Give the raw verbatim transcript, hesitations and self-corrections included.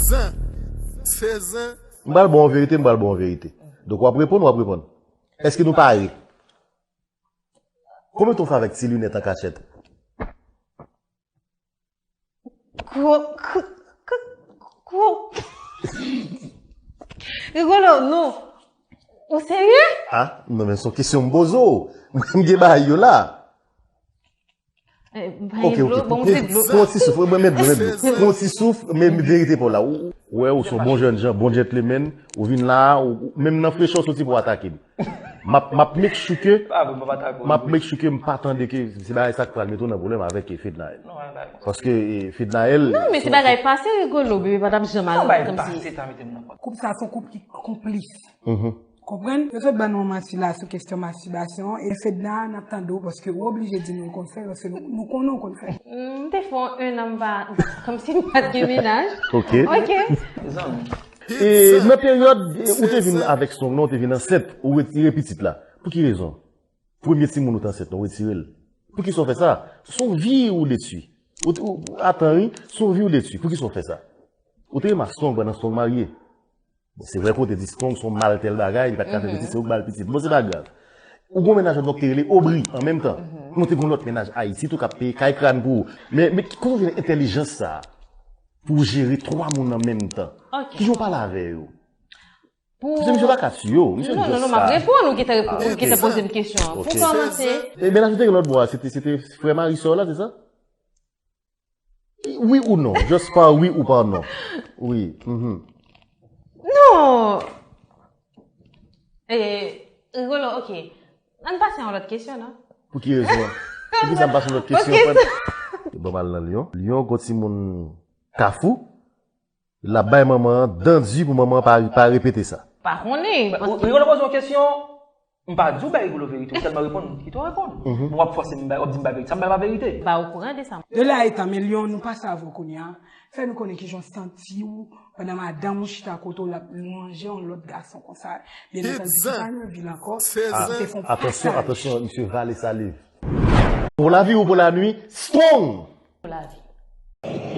zen. Se zen. M pral ba w verite, m pral ba w verite. Donk, w ap reponn, w ap reponn. Èske nou pare? Konbyen tan w fè avèk ti linèt an kachèt? Gwo, gwo, gwo. Rigolo, non. Ou serye? Ah, non, men se yon kesyon m poze w. Mwen, m gen bagay yo la. Ok, ok. Pran ti souf, mwen met dlo, met dlo. Pran ti souf, men verite pa w la. Ou wè, ou se yon bon jèn jan, bon gentleman. Ou vin la, ou, menm nan frechè w soti pou w atake m. M ap, m ap make sure ke, m ap make sure ke m pa tande ke se bagay sa k pral mete w nan pwoblèm avèk Fednaelle. Paske Fednaelle. Non, men se bagay pase Rigolo, bebe pa t ap janm al kòmsi. Koup sa se yon koup ki konplis. Konprann? Yo sot ban nou yon manti la sou kesyon mastibasyon e Fedna n ap tande w paske ou oblije di nou w konn fè l paske nou konnen w konn fè l. M te fè yon ennan m pa, kòmsi m pa t gen mennaj. Ok. Ok. E nan peryòd ou te vin avèk Strong nan, ou te vin ansent, ou retire pitit la. Pou ki rezon? Premye timoun ou te ansent nan, ou retire l. Poukisa w fè sa? Se yon vi ou detwi. Ou, ou, atan wi, se yon vi ou detwi. Poukisa w fè sa? Ou te renmen Strong pandan Strong marye. Bon, se vre ke w te di Strong se yon mal tèl bagay, li pa t ka fè pitit, se ou k ba l pitit. Bon, se pa grav. Ou gon mennaj lòt bò k te rele Obri an menm tan. Nou te gon lòt mennaj Ayiti tou k ap peye kay kràn pou ou. Men, men kote w jwenn entèlijans sa a? Pou w jere twa moun an menm tan. Kijan w pale avè yo? Paske misye pa ka tiye w. Misye just sa. Non, non, non, m ap reponn ou gentan reponn, ou gentan poze m kesyon an. Pou kòmanse. E mennaj ou te gen lòt bò a, se te, se te frè mari sè w la, se sa? Wi ou non? Just pa wi ou pa non. Wi. Non. E, Rigolo, ok. Ann pase yon lòt kesyon, non? Pou ki rezon? Poukisa m pase yon lòt kesyon? Bon, m al nan Lyon. Lyon, gon timoun Kafou. L ap bay manman an dan di pou manman an pa, pa repete sa. Pa konnen. Rigolo poze yon kesyon, m pa di w bay Rigolo verite, ou tèlman reponn, kite w reponn. Bon, w ap fòse m bay, w ap di m bay verite. Sa m bay pa verite. M pa okouran de sa. De la etan, men Lyon, nou pase avè w kounye a. Fè nou konnen kijan w santi w pandan madanm ou chita kote w l ap lwanje yon lòt gason konsa. Byen antandi, li pa nan vil ankò, li te fè yon pasaj. Atansyon, atansyon, misye vale saliv. Pou lavi ou pou lanwi, Strong! Pou lavi.